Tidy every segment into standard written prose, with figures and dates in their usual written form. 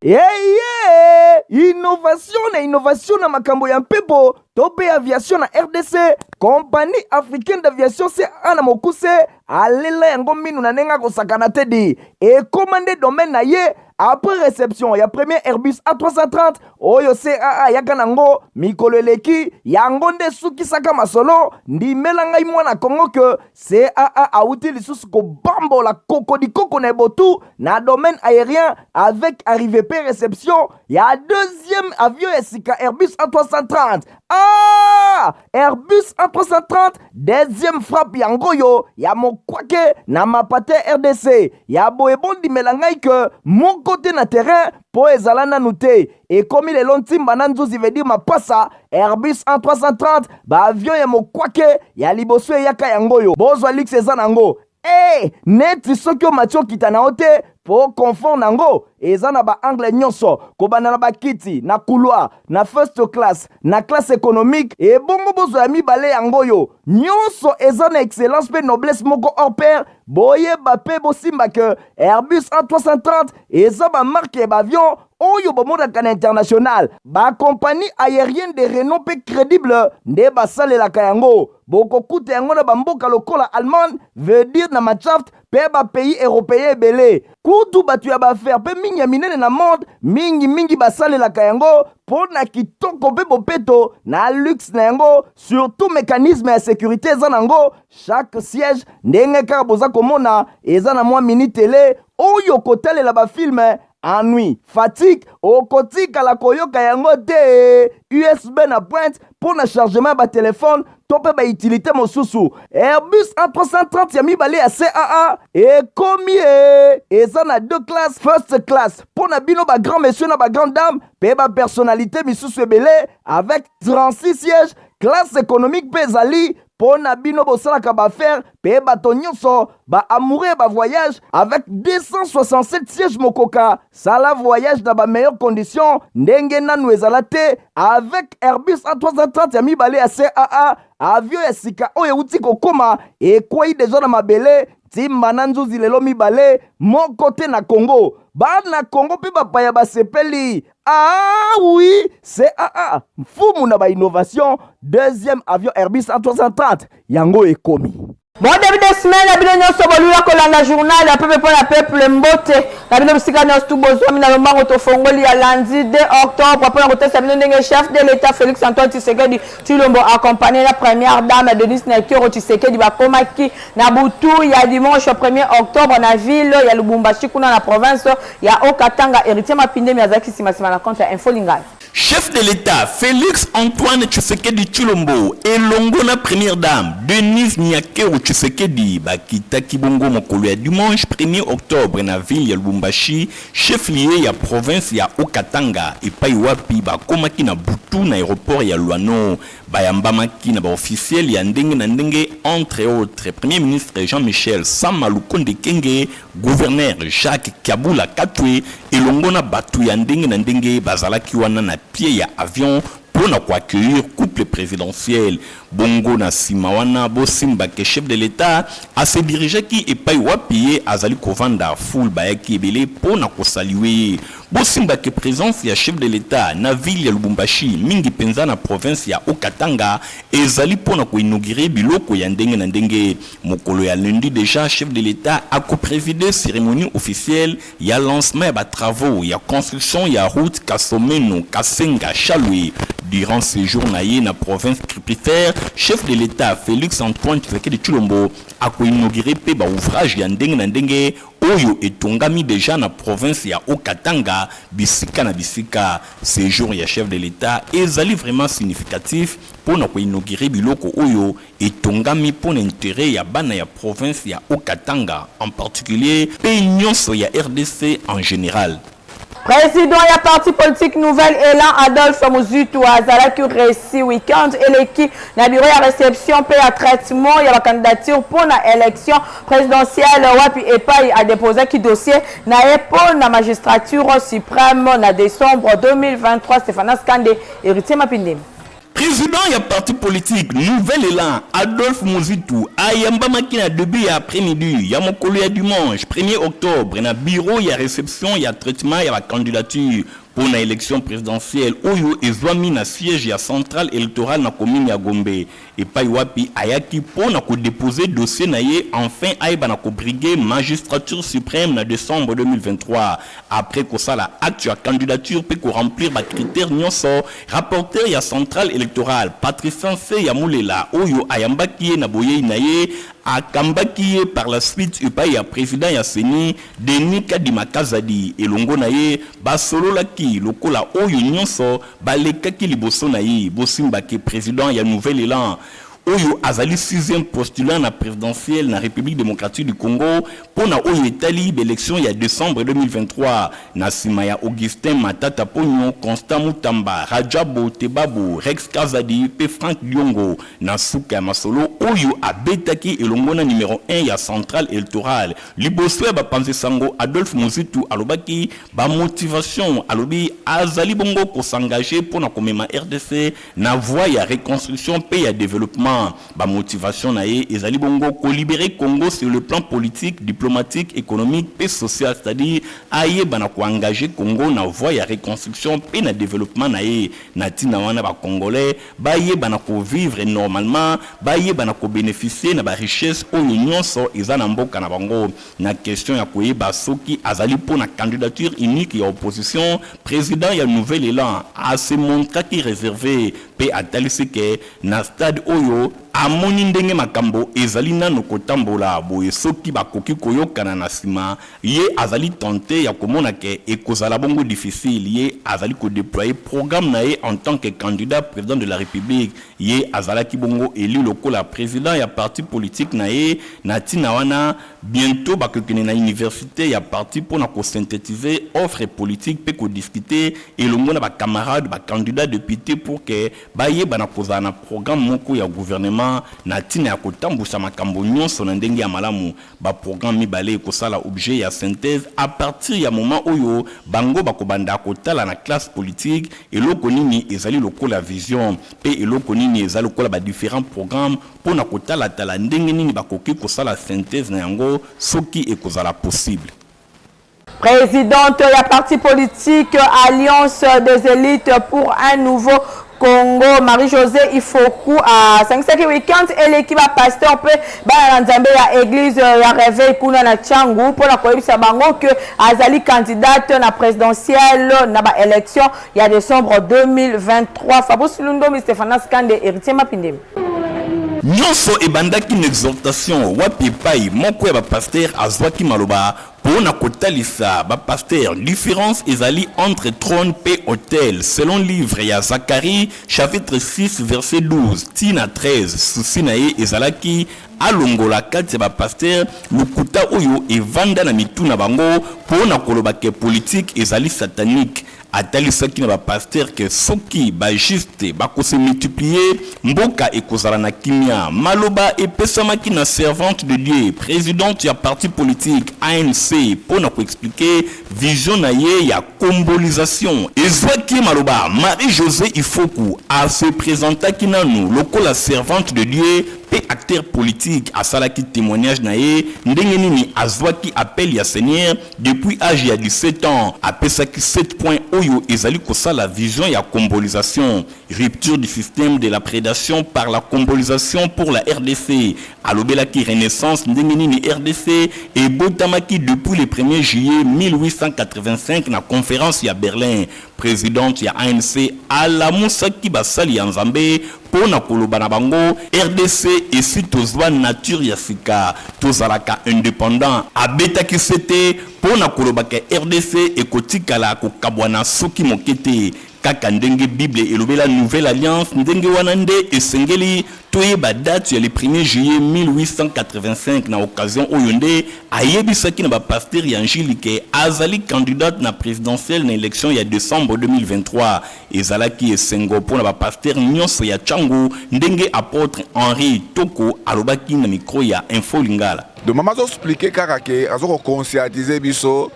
Eye innovation na innovation na makambo ya mpepo to mpe aviation na RDC, Compagnie africaine d'aviation CAA na mokuse alela yango minu na ndenge akosakana te di ekoma nde domaine na ye après réception ya premier Airbus A330 oyo CAA ayaka nango mikolo eleki, yango nde esukisaka masolo. Ndimela ngai mwana Congo ke CAA awuti lisusu kobambola kokodikoko na ebotu na domaine aérien avec arrivée pe réception ya deuxième avion ya sika Airbus A330. Ah! Airbus A330 deuxième frappe yango oyo ya mokwake na mapate RDC ya boye. Bondimela ngai ke moko te na terrain mpo ezala nanu te ekomi lelo ntimba na nzuzi veut dire mapasa Airbus A330 baavion ya mokwake ya liboso eyaka yango oyo bozwa luxe eza nango e neti soki omati okita na yo te mpo confort nango eza na baangle nyonso, kobanda na bakiti na couloir, na first class, na classe économique. Ebongo bozwa ya mibale yango oyo nyonso eza na excellence mpe noblesse moko hors pair. Boyeba mpe bosimba ke Airbus A330 eza bamarque ya baavion oyo bomonaka na international. Bacompagnie aérienne de renom mpe crédible nde basalelaka yango. Bokokuta yango na bamboka lokola Allemagne, veut dire na Mannschaft, mpe bapays européen ebele. Kutu bato ya baaffaire mpe mingi ya minene na monde mingimingi basalelaka yango mpo na kitoko mpe bopeto na luxe na yango, surtout mécanisme ya sécurité eza nango. Chaque siège, ndenge kaka boza komona, eza na mwa mini télé oyo kotalela bafilme. Ennui, fatigue okotikala koyoka yango te. USB na pointe mpo na chargement ya batelefone to mpe bautilité mosusu. Airbus A330 ya mibale ya CAA ekomi e eza na deux classes: first class mpo na bino bagrand monsieur na bagrande dame mpe bapersonnalité misusu ebele avec 36 sièges. Classe économique mpe ezali mpo na bino bosalaka baaffaire mpe bato nyonso baamoureux ya bavoyage avec 267 sièges. Mokoka sala voyage na bameilleure condition ndenge nanu ezala te avec Airbus A330 ya mibale ya CAA, avion ya sika oyo euti kokóma, ekwei deja na mabele ntimba na nzuzi lelo mibale moko te na Congo. Bana Congo mpe bapaya basepeli. Ah oui, CAA mfumu na bainnovation, deuxième avion Airbus A330 yango ekomi. Bon début de semaine na bino nyonso bolula kolanda journal ya peuple mpo na peuple. Mbote na bino bisika nyonso tu bozwami. Na lombango tofongoli ya lundi 2 octobre mpona kotesa bino ndenge chef de l'État Félix Antoine Tshisekedi Tshilombo, accompagné na première dame Denise Nyakeru Tshisekedi, bakomaki na butu ya dimanche 1er octobre na ville ya Lubumbashi, kuna na province ya Haut-Katanga. Héritier Mapindemi azalaki nsima na compte ya Info Lingala. Chef de l'État Félix Antoine Tshisekedi Tshilombo elongo na première dame Denise Nyakeru Tshisekedi bakitaki bongo mokolo ya dimanche 1er octobre na ville ya Lubumbashi, chef-lieu ya province ya Haut-Katanga, epai wapi bakomaki na butu na aéroport ya Luano. Bayambamaki na baofficiel ya ndenge na ndenge, entre autres premier ministre Jean-Michel Sama Lukonde Kenge, gouverneur Jacques Kyabula Katwe elongo na bato ya ndenge na ndenge bazalaki wana na pied ya avion mpo na koaccueillir couple présidentiel. Bongo na nsima wana, bosimbake chef de l'État ase dirigeaki epai wapi ye azali kovanda. Foule bayaki ebele mpo na kosaluer ye. Bosimbake présence ya chef de l'État na ville ya Lubumbashi, mingi mpenza na province ya Haut-Katanga, ezali mpo na koinaugurer biloko ya ndenge na ndenge. Mokolo ya lundi déjà, chef de l'État akopréside cérémonie officielle ya lancement ya batravaux ya construction ya route Kasomeno Kasenga Chalwe. Durant séjour na ye na province crucifère, chef de l'État Félix Antoine Tshisekedi Tshilombo akoinaugurer mpe baouvrage ya ndenge na ndenge oyo etongami deja na province ya Haut-Katanga bisika na bisika. Séjour ya chef de l'État ezali vraiment significatif mpo na koinaugurer biloko oyo etongami mpo na intérêt ya bana ya province ya Haut-Katanga en particulier mpe nyonso ya RDC en général. Président ya parti politique Nouvel Élan, Adolphe Muzito, azalaki reçu week-end eleki na bureau ya réception mpe ya traitement ya bacandidature mpo na élection présidentielle, wapi epai adéposaki dossier na ye mpo na magistrature suprême na décembre 2023. Stéphanas Kande, Héritier Mapindemi. Président ya parti politique Nouvel Elan, Adolphe Muzito, ayambamaki na debut ya après-midi ya mokolo ya dimanche 1er octobre na bureau ya réception ya traitement ya ba candidature mpo na élection présidentielle oyo ezwami na siège ya centrale électorale na commune ya Gombe, epai wapi ayaki mpo na kodepose dossier na ye enfin ayeba na kobriguer magistrature suprême na décembre 2023. Après kosala acte ya candidature mpe koremplir bacritère nyonso, rapporteur ya centrale électorale Patricien Se ya Molela oyo ayambaki ye na boyei na ye, akambaki ye par la suite epai ya président ya CENI, Denis Kadima Kazadi. Elongo na ye basololaki lokola oyo nyonso balekaki liboso na ye. Bosimbaki président ya Nouvel Élan oyo azali sixième postulant na présidentielle na République démocratique du Congo mpo na oyo etali baélection ya décembre 2023, na nsima ya Augustin Matata Ponyo, Constant Mutamba, Rajabo Tebabo, Rex Kazadi mpe Frank Diongo. Na suka ya masolo oyo abetaki elongo na numéro 1 ya centrale électorale liboso ya bapanzi sango, Adolphe Muzito alobaki bamotivation. Alobi azali bongo kos'engager mpo na komema RDC na voie ya reconstruction mpe ya développement. Bamotivation na ye ezali bongo kolibérer Congo sur le plan politique, diplomatique, économique mpe social, c'est-à-dire ayeba na koengager Congo na voie ya reconstruction mpe na développement na ye. Na ntina wana, bacongolais bayeba na kovivre normalement, bayeba na kobénéficier na barichesse oyo nyonso eza na mboka na bango. Na question ya koyeba soki azali mpo na candidature unique ya opposition, président ya Nouvel Élan ase montraki réservé mpe atalisi ke na stade oyo amoni ndenge makambo ezali nano kotambola boye, soki bakoki koyokana na nsima, ye azali tenté ya komona ke ekozala bongo difficile. Ye azali kodéployer programme na ye en tant que candidat président de la République. Ye azalaki bongo élu lokola président ya parti politique na ye. Na ntina wana, bientôt bakokende na université ya parti mpona kosynthétiser offre politique mpe kodiscuter elongo na bacamarade bacandidat député pour ke bayeba na kozala na programme moko ya gouvernement na ntina ya kotambusa makambo nyonso na ndenge ya malamu. Baprogramme mibale ekosala objet ya synthèse à partir ya moment oyo bango bakobanda kotala na classe politique eloko nini ezali lokola vision mpe eloko nini eza lokola badifférents programmes, mpo na kotalatala ndenge nini bakoki kosala synthèse na yango soki ekozala possible. Présidente ya parti politique Alliance des élites pour un nouveau Congo, Marie-Josée Ifoku, asangisaki weekend eleki bapasteur mpe bana na Nzambe ya église ya Réveil kuna na Tshangu mpona koyebisa bango ke azali candidate na présidentielle na baélection ya décembre 2023. Fabrice Lundomi, Stéphanas Kande, Héritier Mapindemi. Nyonso ebandaki na exhortation wapi epai moko ya bapasteur azwaki maloba mpo na kotalisa bapasteur différence ezali entre trône mpe autel selon livre ya Zacharie chapitre 6 verset 12 tina 13. Souci na ye ezalaki alongola kati ya bapasteur lokuta oyo evanda na mitu na bango mpo na koloba ke politique ezali satanique. Atalisaki na bapasteur ke soki bajuste bakose multiplier, mboka ekozala na kimia. Maloba epesamaki na servante de Dieu, présidente ya parti politique ANC, mpo na koexpliquer vision na ye ya congolization. Ezwaki maloba, Marie-José Ifoku ase présentaki nanu lokola servante de Dieu mpe acteur politique. Asalaki témoignage na ye ndenge nini azwaki appel ya Seigneur depuis âge ya 17 ans. Apesaki 7 points oyo ezali kosala vision ya congolization: rupture du système de la prédation par la congolization pour la RDC. Alobelaki renaissance, ndenge nini RDC ebotamaki depuis le 1er juillet 1885 na conférence ya Berlin. Présidente ya ANC alamusaki basali ya Nzambe mpo na koloba na bango RDC esi tozwa nature ya sika, tozalaka indépendant. Abetaki se te mpo na kolobaka RDC ekotikala kokabwana soki moke te, kaka ndenge Bible elobela nouvelle alliance. Ndenge wana nde esengeli toyeba date ya le 1er juillet 1885. Na occasion oyo nde ayebisaki na bapasteur ya Njili ke azali candidate na présidentielle na élection ya décembre 2023. Ezalaki esengo mpo na bapasteur nyonso ya Tshangu, ndenge apôtre Henri Toko alobaki na micro ya Info Lingala. Donc mama azoexpliquer kaka ke azokoconscientiser biso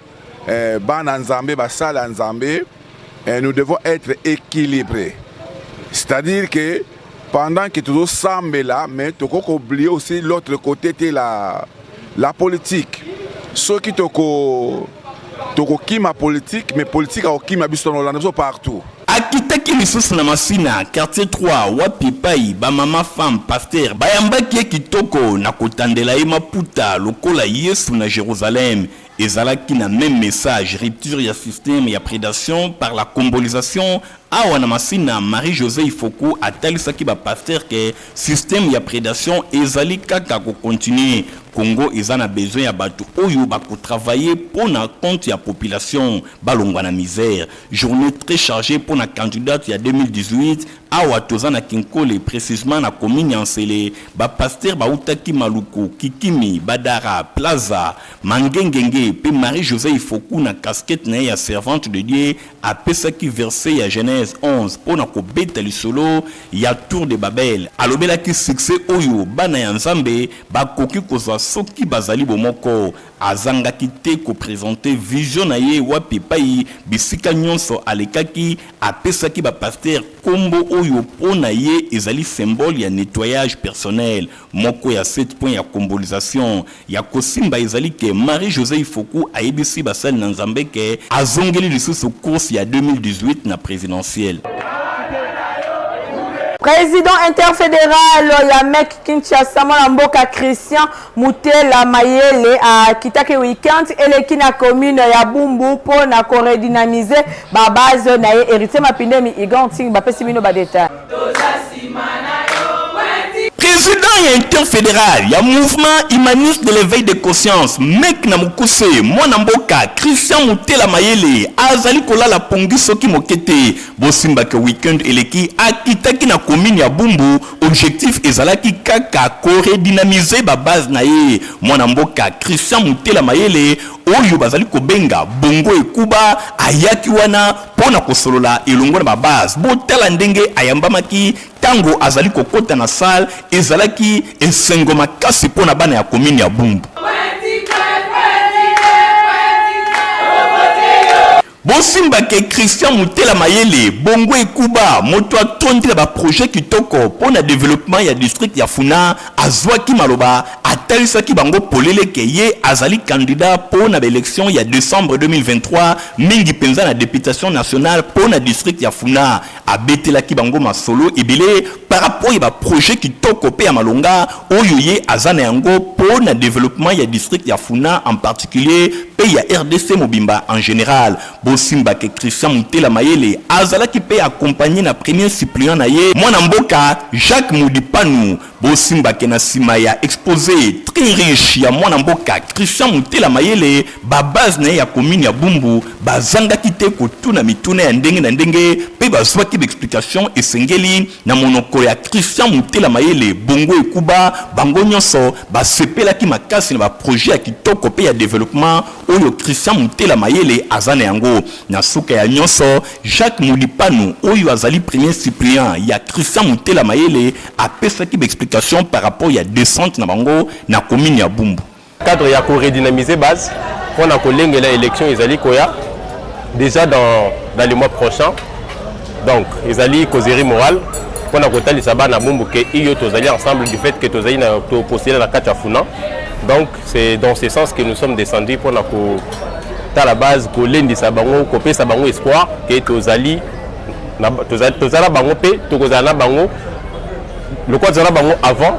bana Nzambe, basala ya Nzambe, nous devons être équilibrés. C'est-à-dire que pendant que tozosambela, mais tokoki oublier aussi l'autre côté te, la politique. Soki toko tokokima politique, mais politique akokima biso, na olanda biso partout. Akitaki lisusu na Masina, quartier 3, wapi epai bamama femme pasteur bayambaki ye kitoko na kotandela ye maputa lokola Yesu na Jérusalem. Ezalaki na même message, rupture ya système ya prédation par la congolization. Awa na Masina, Marie-José Ifoku atalisaki bapasteur ke système ya prédation ezali kaka kocontinuer. Congo eza na besoin ya bato oyo bakotravailler mpo na compte ya population, balongwa na misère. Journée très chargée mpo na candidate ya 2018. Awa toza na Kinkole, précisement na commune ya Nsele. Bapasteur bautaki Maluku, Kikimi, Badara, Plaza, Mangengenge mpe Marie-José Ifoku na casquette na ye ya servante de Dieu apesaki verset ya Genèse 11 mpo na kobeta lisolo ya tour de Babel. Alobelaki succès oyo bana ya Nzambe bakoki kozwa soki bazali bomoko. Azangaki te koprésenter vision na ye, wapi epai bisika nyonso alekaki apesaki bapasteur nkombo oyo mpo na ye ezali symbole ya nettoyage personnel. Moko ya 7 point ya congolization ya kosimba ezali ke Marie-José Ifoku ayebisi basali na Nzambe ke azongeli lisusu course ya 2018 na présidentielle. Président interfédéral ya MEC Kinshasa, mwana mboka Christian Mutela Mayele, akitaki weekend eleki na commune ya Bumbu mpo na koredynamiser babase na ye. Héritier Mapindemi, Igan Ting bapesi bino badétail. Président ya interfédéral ya Mouvement humaniste de l'éveil de conscience, MEC na mokuse, mwana mboka Christian Mutela Mayele azali kolala pongi soki moke te. Bosimbaka weekend eleki akitaki na commune ya Bumbu, objectif ezalaki kaka koredynamiser babase na ye. Mwana mboka Christian Mutela Mayele oyo bazali kobenga Bongo Ekuba ayaki wana mpo na kosolola elongo na babase. Botala ndenge ayambamaki ntango azali kokɔta na salle, ezalaki esengo makasi mpo na bana ya commune ya Bumbu. Bosimbake Christian Mutela Mayele, Bongo Ekuba, moto atondi na baprojet kitoko mpo na développement ya district ya Funa, azwaki maloba, atalisaki bango polele ke ye azali candidat mpo na baélection ya décembre 2023, mingi mpenza na députation nationale mpo na district ya Funa. Abetelaki bango masolo ebele par rapport ya baprojet kitoko mpe ya malonga oyo ye aza na yango mpo na développement ya district ya Funa en particulier mpe ya RDC mobimba en général. Bosimbake Christian Mutela Mayele azalaki mpe accompagné na premier suppléant na ye, mwana mboka Jacques Mudipanu. Bosimbake na nsima ya exposé très riche ya mwana mboka Christian Mutela Mayele, babase na ye ya commune ya Bumbu bazangaki te kotuna mituna ya ndenge na ndenge mpe bazwaki baexplication esengeli na monoko ya Christian Mutela Mayele, Bongo Ekuba. Bango nyonso basepelaki makasi na baprojet ya kitoko mpe ya développement oyo Christian Mutela Mayele aza na yango. Na suka ya nyonso, Jacques Molipanu oyo azali premier suppléant ya Christian Mutela Mayele apesaki baexplication par rapport ya descente na bango na commune ya Bumbu. Cadre ya koredynamiser base mpona kolengela élection ezali koya déjà dans le mois prochain. Donc ezali causerie morale mpona kotalisa bana Bumbu ke iyo tozali ensemble, du fait que tozali na topostule na kati ya Funa. Donc c'est dans ce sens que nous sommes descendus mpona kotala base, kolendisa bango, kopesa bango espoir ke tozali tozala bango mpe tokozala na bango lokola tozala bango avant,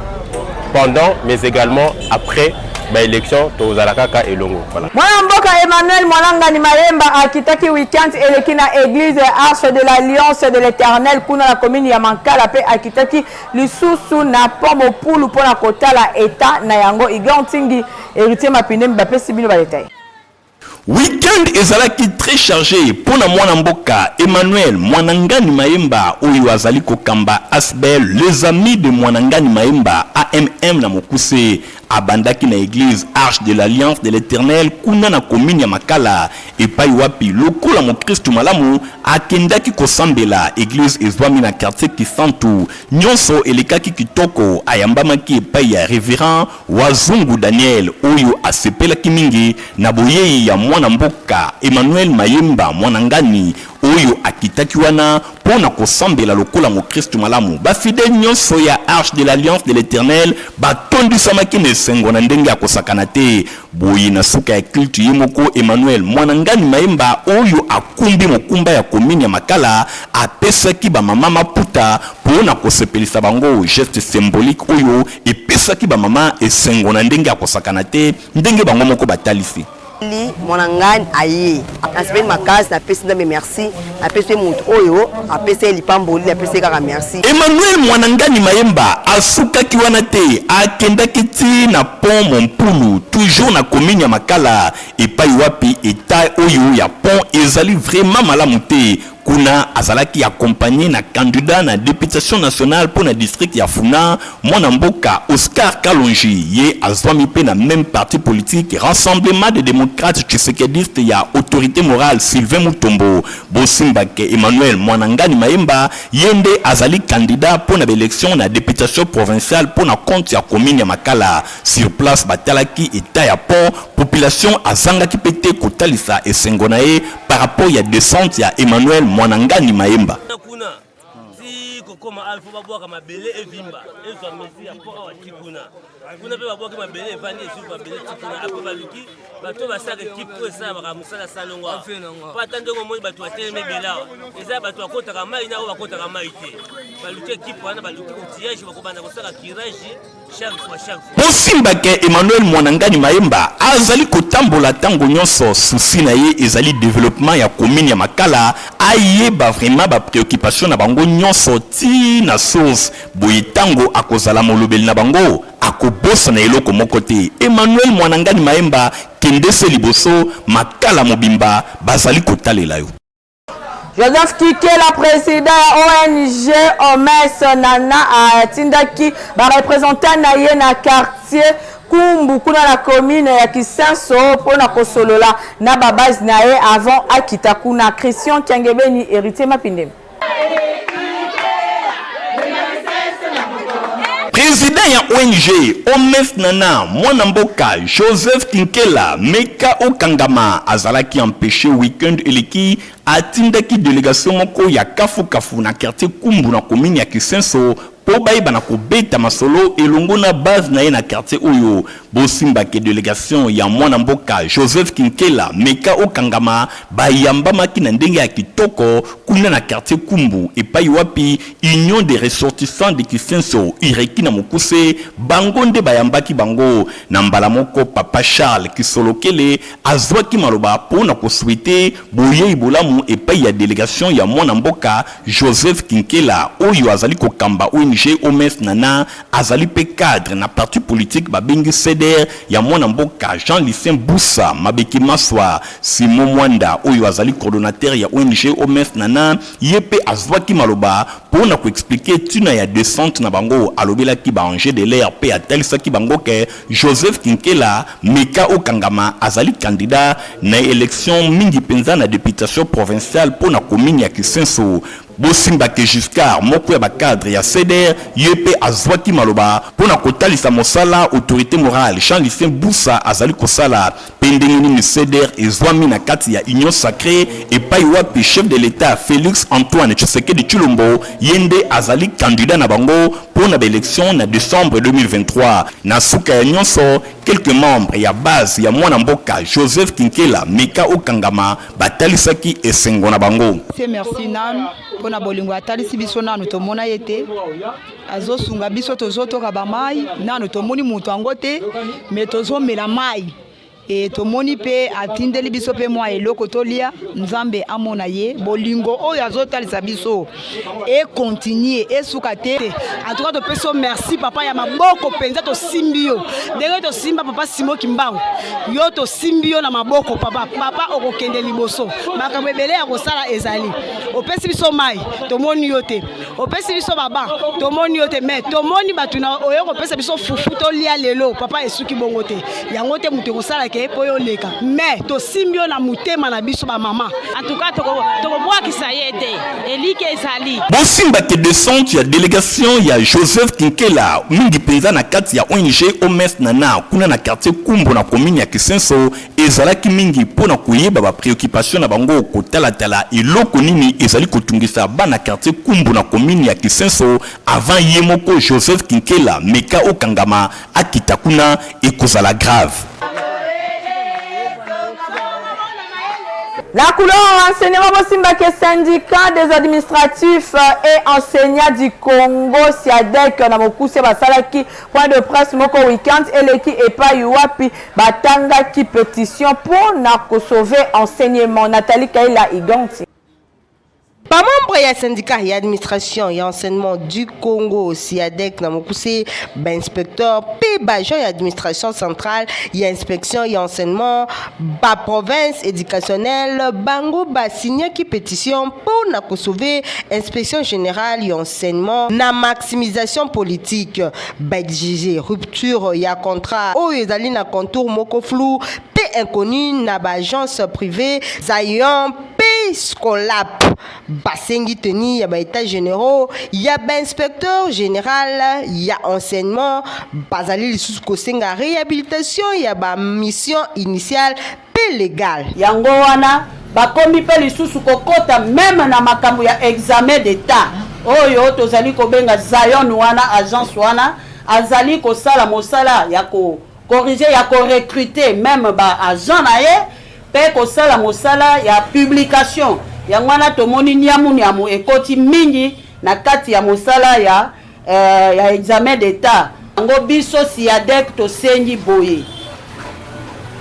pendant, mais également après baélection, tozala kaka elongo. Voilà. Mwana mboka Emmanuel Mwanangani Mayemba akitaki weekend eleki na église Arche de l'Alliance de l'Éternel kuna na commune ya Mankala, mpe akitaki lisusu na pont Mopulu mpona kotala état na yango. Igor Ntingi, Héritier Mapindemi bapesi bino badétail. Weekend ezalaki très chargé mpo na mwana mboka Emmanuel Mwanangani Mayemba oyo azali kokamba ASBL Les Amis de Mwanangani Mayemba, AMM na mokuse. Abandaki na église Arche de l'Alliance de l'Éternel kuna na commune ya Makala, epai wapi lokola mokristu malamu akendaki kosambela. Église ezwami na quartier Kisantu. Nyonso elekaki kitoko. Ayambamaki epai ya révérend Wazungu Daniel oyo asepelaki mingi na boyei ya mwana. mwana mboka Emmanuel Mayemba Mwanangani oyo akitaki wana mpo na kosambela lokola mokristu malamu. Ba fidèles nyonso ya Arche de l'Alliance de l'Eternel batondisamaki na esengo na ndenge ya kosakana te. Boye na suka ya culte, ye moko Emmanuel Mwanangani Mayemba oyo akumbi mokumba ya commune ya Makala apesaki bamama maputa mpo na kosepelisa bango, geste symbolique oyo epesaki bamama esengo na ndenge ya kosakana te, ndenge bango moko batalisi. Li mwana ngai aye, nasepeli makasi, napesi Nzambe merci, napesi ye motu oyo apesi ye lipamboli, napesi ye kaka merci. Emmanuel Mwanangani Mayemba asukaki wana te, akendaki ti na pont Mompulu, toujours na commune ya Makala, epai wapi état oyo ya pont ezali vraiment malamu te. Kuna azalaki accompagné na candidat na députation nationale mpo na district ya Funa, mwana mboka Oscar Kalonji. Ye azwami mpe na même parti politique, Rassemblement des démocrates tshisekedistes ya autorité morale Sylvain Mutombo. Bosimbake Emmanuel Mwanangani Mayemba ye nde azali candidat mpo na baélection na députation provinciale mpo na compte ya commune ya Makala. Sur place batalaki état ya pont, population azangaki mpe te kotalisa esengo na ye par rapport ya descente ya Emmanuel Mwanangani Mayemba. Kuna ti kokoma awa, ifo babwaka mabele evimba, ezwa mesure ya po awa ti kuna. Kuna mpe babwaki mabele, evandi, esui mabele ti kuna. Apres baluki bato basalaka équipe oyo esalamaka mosala salongo awa, po ata ndenge omoni bato batelemi ebele awa, eza bato bakotaka mai na oyo bakotaka mai te. Baluki équipe wana, baluki outillage, bakobanda kosala curage chaque fois, chaque fois. Bosimbake Emmanuel Mwanangani Mayemba azali kotambola ntango nyonso, souci na ye ezali développement ya commune ya Makala, ayeba vraiment bapréoccupation na bango nyonso ti na source. Boye ntango akozala molobeli na bango, akobosana eloko moko te. Emmanuel Mwanangani Mayemba, kende se liboso, Makala mobimba bazali kotalela yo. Joseph Kikela, président ya ONG Omes Nana, atindaki bareprésentant na ye na quartier Kumbu kuna na commune ya Kisenso mpona kosolola na babase na ye avant akita kuna. Christian Kiangebeni, Héritier Mapindemi. Président ya ONG Omes Nana, mwana mboka Joseph Kinkela Meka Okangama, azalaki empêché weekend eleki, atindaki délégation moko ya kafukafu na quartier Kumbu na commune ya Kisenso mpo bayeba na kobeta masolo elongo na base na ye na quartier oyo. Bosimbake délégation ya mwana mboka Joseph Kinkela Meka Okangama bayambamaki na ndenge ya kitoko kuna na quartier Kumbu, epai wapi Union des ressortissants de Kisenso, UREKI na mokuse, bango nde bayambaki bango. Na mbala moko papa Charles Kisolokele azwaki maloba mpo na kosouhaiter boyei bolamu epai ya délégation ya mwana mboka Joseph Kinkela oyo azali kokamba ONG Omes Nana, azali mpe cadre na parti politique babengi CDR ya mwana mboka Jean Lucien Busa Mabeki Maswa. Simon Mwanda oyo azali coordonnateur ya ONG Omes Nana, ye mpe azwaki maloba mpo na koexpliquer ntina ya descente na bango. Alobelaki baenjeu de l'heure mpe atalisaki bango ke Joseph Kinkela Meka Okangama azali candidat na élection, mingi mpenza na députation provinciale mpo na commune ya Kisenso. Bosimbake Giscard, moko ya bacadre ya CDR, ye mpe azwaki maloba mpo na kotalisa mosala autorité morale Jean Lucien Busa azali kosala mpe ndenge nini CDR ezwami na kati ya Union sacrée, epai wapi chef de l'État Félix Antoine Tshisekedi Tshilombo ye nde azali candidat na bango mpo na baélection na décembre 2023. Na suka ya nyonso, quelques membres ya base ya mwana mboka Joseph Kinkela Meka Okangama batalisaki esengo na bango. Se merci nanu mpona bolingo atalisi biso. Nanu tomona ye te, azosunga biso, tozotoka bamai, nanu tomoni moto yango te, me tozomela mai e tomoni mpe atindeli biso mpe mwa eloko tolia. Nzambe amona ye, bolingo oyo azotalisa biso econtinuer, esuka te. En tout cas topesi yo merci papa ya maboko mpenza, tosimbi yo ndenge tosimba papa Simo Kimbangu. Yo tosimbi yo na maboko papa. Papa, okokende liboso, makambo ebele ya kosala ezali. Opesi biso mai, tomoni yo te. Opesi biso baba, tomoni yo te, mais tomoni bato na oyo kopesa biso fufu tolia lelo. Papa, esuki bongo te, yango te moto ekosala. ke mpo yo oleka mais tosimbi yo na motema na biso bamama. En tout cas tokobwakisa ye te, elike ezali. Bosimba te descente ya delegation ya Joseph Kinkela mingi mpenza na kati ya ONG Omes Nana kuna na quartier Kumbo na commune ya Kisenso ezalaki mingi mpo na koyeba ba preoccupations na bango kotalatala eloko nini ezali kotungisa bana quartier Kumbo na commune ya Kisenso avant ye moko Joseph Kinkela meka okangama akita kuna ekozala grave. Na couleur renseignement bosimbaki syndicat des administratifs et enseignants du Congo SIADEC na mokuse basalaki point de presse moko week-end eleki epai wapi batangaki pétition mpo na kosauver enseignement. Nathalie Kaila Iganti. Bamembre ya syndicat ya administration ya enseignement du Congo SIADEC na mokuse, bainspecteur mpe baagent ya administration centrale ya inspection ya enseignement baprovince éducationnelle bango basignaki pétition mpo na kosauve inspection générale ya enseignement na maximisation politique. Baexige rupture ya contrat oyo ezali na contour moko flou mpe inconnu na baagence privée Zion mpe Scolap. Basengi teni ya baétats généraux ya bainspecteur général ya enseignement. Bazali lisusu kosenga réhabilitation ya bamission initiale mpe légale. Yango wana bakomi mpe lisusu kokɔta même na makambo ya examen d'état oyo tozali kobenga Zion wana. Agence wana azali kosala mosala ya kocorriger, ya korecruter même baagent na ye mpe kosala mosala ya publication. Yango wana tomoni niamu-niamu ekoti mingi na kati ya mosala ya examen d'état yango. Biso SIADEC tosengi boye: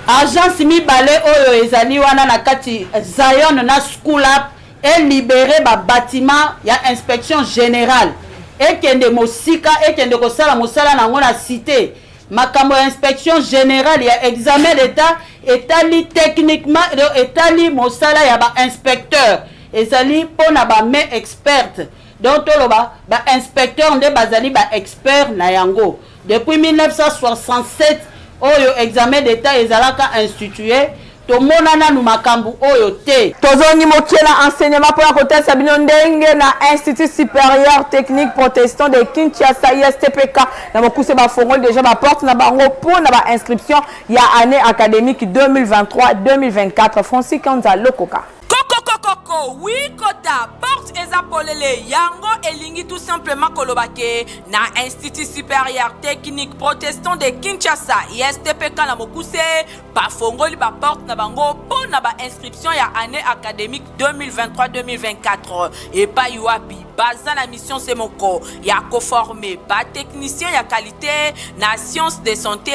agence mibale oyo ezali wana na kati, Zion na School Up, elibérer babatiment ya inspection générale, ekende mosika, ekende kosala mosala na yango na cité. Makambo ya inspection générale ya examen d'état etali techniquement, etali mosala ya bainspecteur, ezali mpona bamain experte. Donc toloba bainspecteur nde bazali baexpert na yango. Depuis 1967 oyo examen d'état ezalaka institué, tomona nanu makambo oyo te. Tozongi moke na enseignement mpona kotalisa bino ndenge na Institut supérieur technique protestant de Kinshasa, ISTPK na mokuse, bafongoli déjà baporte na bango mpona bainscription ya année académique 2023 2024. Francis Kanza Lokoka. Kokokokoko, oui, kota porte eza polele. Yango elingi tout simplement koloba ke na Institut supérieur technique protestant de Kinshasa, ISTPK na mokuse, bafongoli baporte na bango mpo na bainscription ya année académique 2023-2024. Epai wapi baza na mission se moko ya koformer batechnicien ya qualité na science de santé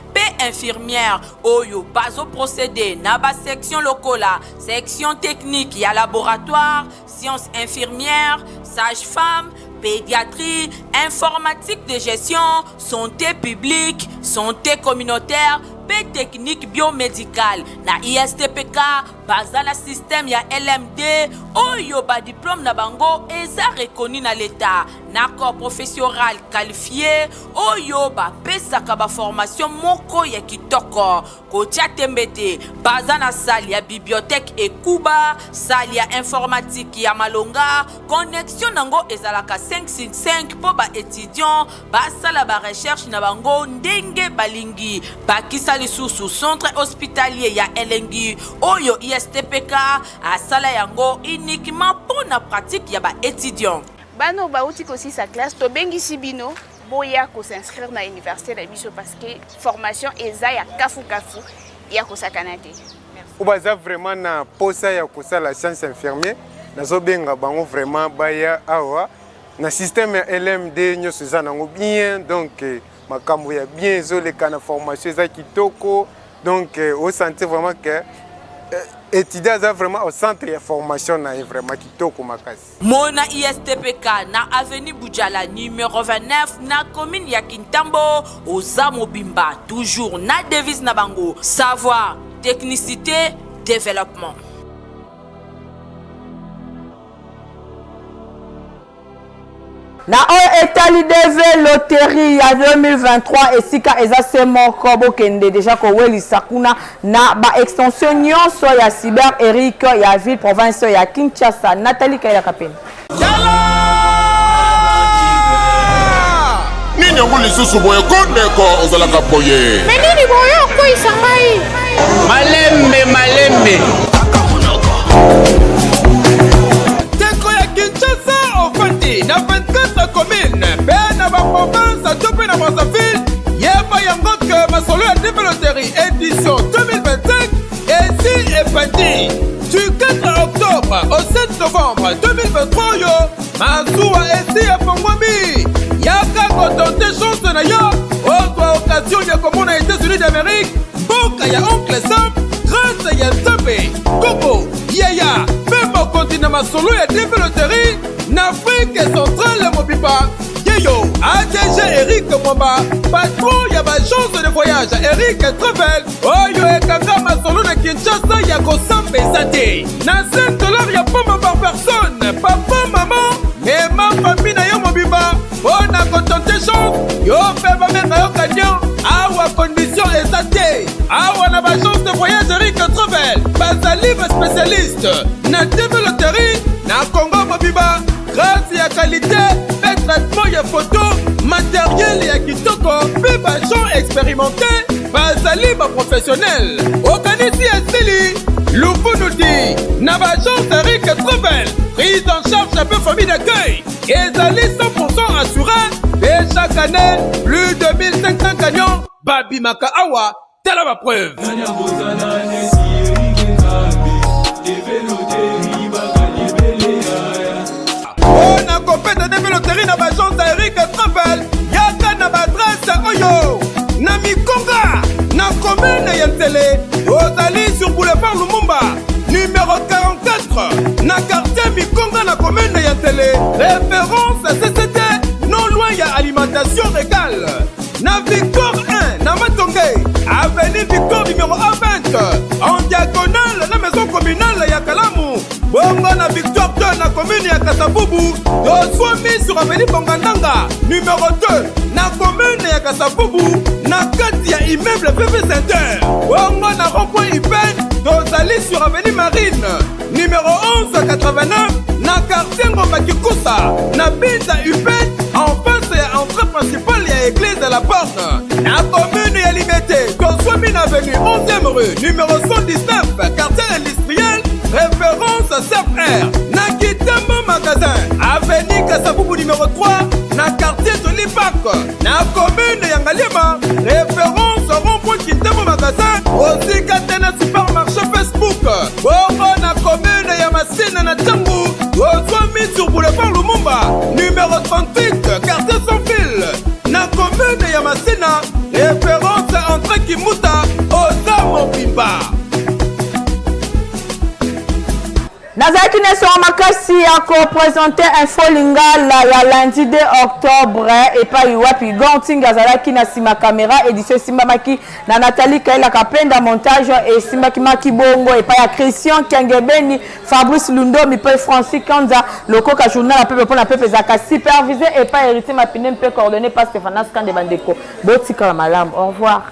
mpe infirmière, oyo bazoprocéder na basection lokola section technique ya laboratoire, science infirmière, sage-femme, pédiatrie, informatique de gestion, santé publique, santé communautaire mpe technique biomédicale. Na ISTPK baza na système ya LMD oyo badiplôme na bango eza reconnu na leta na corps professoral qualifié oyo bapesaka baformation moko ya kitoko. Kotia tembe te, baza na salle ya bibliothèque ekuba, salle ya informatique ya malonga, connexion nango ezalaka 565 mpo baétudiant basala barecherche na bango ndenge balingi. Bakisa lisusu centre hospitalier ya elengi oyo ISTPK asala yango uniquement mpo na pratique ya baétudiant. Bana oyo bauti kosisa classe, tobengisi bino boya kos'inscrire na université na biso parce que formation eza ya kafukafu, ya kosakana te. Oyo baza vraiment na posa ya kosala science infirmier, nazobenga bango vraiment baya awa na système ya LMD. Nyonso eza nango bien, donc makambo ya bien ezoleka na formation, eza kitoko. Donc osentir vraiment que étudiant aza vraiment au centre ya formation na ye, vraiment kitoko makasi. Mona ISTPK na avenue Bujala numéro 29 na commune ya Kintambo. Oza mobimba toujours na devise na bango: savoir, technicité, développement. Na oyo etali DV loterie ya 2023 esika eza se moko bokende deja kowelisa kuna na ba extension nyonso ya cyber Eric ya ville province ya Kinshasa. Nathalie Kayela Kapenda. Nini yango lisusu boye ko ndeko ozalaka boye? Me nini boye okweyisa ngai? Malembe malembe. Ndeko ya Kinshasa ofandi na 24 commune mpe na baprovince to mpe na Brazzaville, yeba yango ke masolo ya TV Loterie edition 2025 esi ebandi du 4 octobre au 7 novembre 2023 oyo masuwa esi efongwami. Yaka kotente chance na yo ozwa occasion ya komona États-Unis d'Amérique, mboka ya oncle Sam, grâce ya Nzambe koko yaya mpe mokonzi na masolo ya DV Loterie na Afrique centrale mobimba. Yeyo ADG Eric Mwamba, patron ya baagence de voyage Eric Travel, oyo ekanga masolo na Kinshasa ya kosamba eza te na 5 dollars ya pamba par personne. Papa, mama, mema famille na yo mobimba mpo na kotente chance yo mpe bamenga yo camion. Awa condition eza te. Awa na baagence de voyage Eric Travel bazali baspécialiste na TV Loterie na Congo mobimba, grâce ya qualité mpe traitement ya photo, matériel ya kitoko mpe baagent expérimenté bazali baprofessionnel. Okanisi esili lufunu ti na baagence Eric Travel, prise en charge mpe famille d'accueil ezali 100% assuré mpe chaque année plus de 1500 camions babimaka awa. Tala bapreuve. Mpo na kopeta DV Loterie na baagence ya Eric Travel, yaka na baadresse oyo: na Mikonga, na commune ya Nsele, ozali sur boulevard Lumumba numéro 44, na quartier Mikonga, na commune ya Nsele, référence CCT, non loin ya alimentation régale. Na Victoire 1, na Matonge, avenue Victoire numéro A20, en diagonale na maison communale ya Kalamu. Bongo na Victoire 2, na commune ya Kasavubu, tozwami sur avenue Bongandanga numéro 2, na commune ya Kasavubu, na kati ya immeuble PP Center. Bongo na rond-point Ipen, tozali sur avenue Marine numéro 1189, na quartier Ngomba Kikusa, na Binza Upen, en face ya entrée principale ya église de la Borne. Na commune ya Limete, tozwami na avenue 11e rue numéro 119, quartier industriel, référence CFR. Na Kitambo magasin, avenue Kasavubu numéro 3, na quartier Joli Park, na commune ya Ngaliema, référence rond-point Kintambo magasin, osika te na supermarché Facebook. Bongo na commune ya Masina na Tshangu, tozwami sur boulevard Lumumba numéro 38, quartier sans fil, na commune ya Masina, référence entrée Kimuta, oza mobimba. Nazalaki na esengo makasi ya kopresente Info Lingala ya lundi 2 octobre epai wapi Gorting azalaki na nsima kamera. Edition esimbamaki na Nathalie Kaela Kapenda, montage esimbaki Maki Bongo epai ya Christian Kengebeni, Fabrice Lundomi mpe Francis Kanza Lokoka. Journal ya pepe mpo na pepe ezalaka supervisé epai Héritier Mapine mpe coordonné par Stéphanas Kande. Bandeko, botikala malamu, au revoir.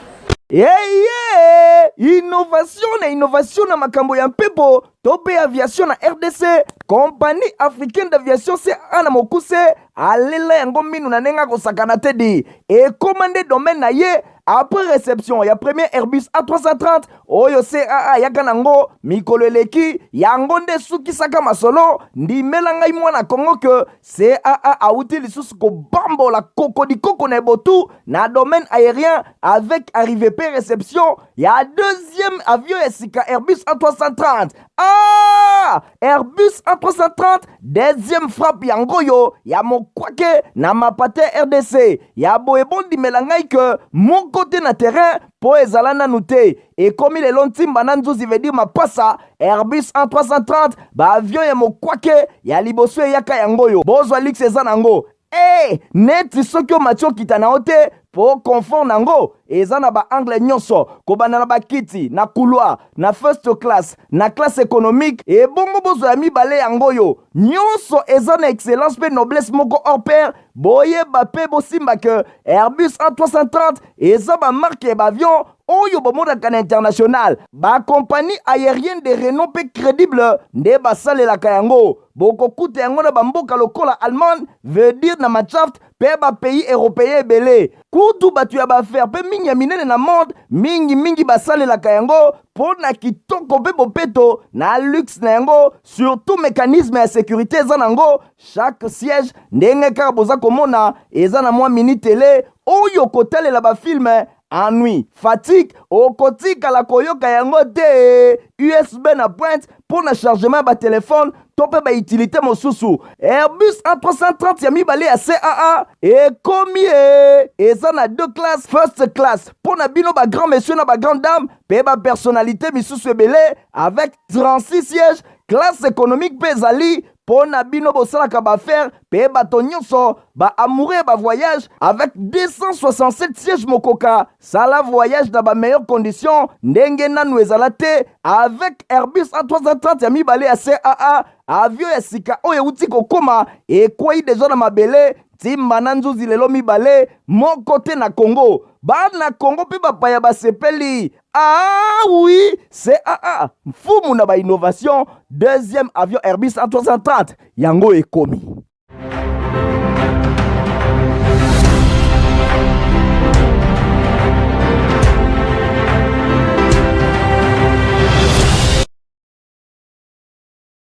Eye innovation na innovation na makambo ya mpepo to mpe aviation na RDC, Compagnie africaine d'aviation CAA na mokuse alela yango minu na ndenge akosakana te di ekóma nde domaine na ye. Après réception ya premier Airbus A330 oyo CAA ayaka nango mikolo eleki, yango nde esukisaka masolo. Ndimela ngai mwana Kongo ke CAA awuti lisusu kobambola kokodikoko na ebotu na domaine aérien avec arrivée pe réception ya deuxième avion ya sika Airbus A330. Ah! Airbus A330 deuxième frappe yango oyo ya mokwake na mapate RDC ya boye. Bondimela ngai ke moko te na terrain mpo ezala nanu te. Ekomi lelo ntimba na nzuzi, veut dire mapasa. Airbus A330, baavion ya mokwake ya liboso eyaka yango oyo. Bozwa luxe eza nango e neti soki omati okita na yo te. mpo confort na yango eza na baangle nyonso, kobanda na bakiti na couloir, na first class, na classe économique. Ebongo bozwa ya mibale yango oyo nyonso eza na excellence mpe noblesse moko hors pair. Boyeba mpe bosimba ke Airbus A330 eza bamarke ya baavion oyo bomonaka na international. Bakompagnie aérienne de renom mpe crédible nde basalelaka yango. Bokokuta yango na bamboka lokola Allemagne, veut dire na Mannschaft, mpe bapays européen ebele. Kutu bato ya baaffaire mpe mingi ya minene na monde mingimingi basalelaka yango mpo na kitoko mpe bopeto na luxe na yango, surtout mécanisme ya sécurité eza nango. Chaque siège, ndenge kaka boza komona, eza na mwa mini télé oyo kotalela bafilme. Ennui, fatigue, okotikala koyoka yango te. USB na pointe mpo na chargement ya batelefone to mpe bautilité mosusu. Airbus A330 ya mibale ya CAA ekomi e eza na deux classes: first class mpo na bino bagrand monsieur na bagrand dame mpe bapersonnalité misusu ebele avec 36 sièges. Classe économique mpe ezali mpo na bino bosalaka baaffaire mpe bato nyonso baamoureux ya bavoyage avec 267 sièges. Mokoka sala voyage na bameilleure condition ndenge nanu ezala te avec Airbus A330 ya mibale ya CAA. Avion ya sika oyo euti kokóma, ekwei deja na mabele, ntimba na nzuzi lelo mibale moko te na Congo. Bana Congo mpe bapaya basepeli. Ah oui, CAA, mfumu na bainnovation. Deuxième avion Airbus A330 yango ekomi.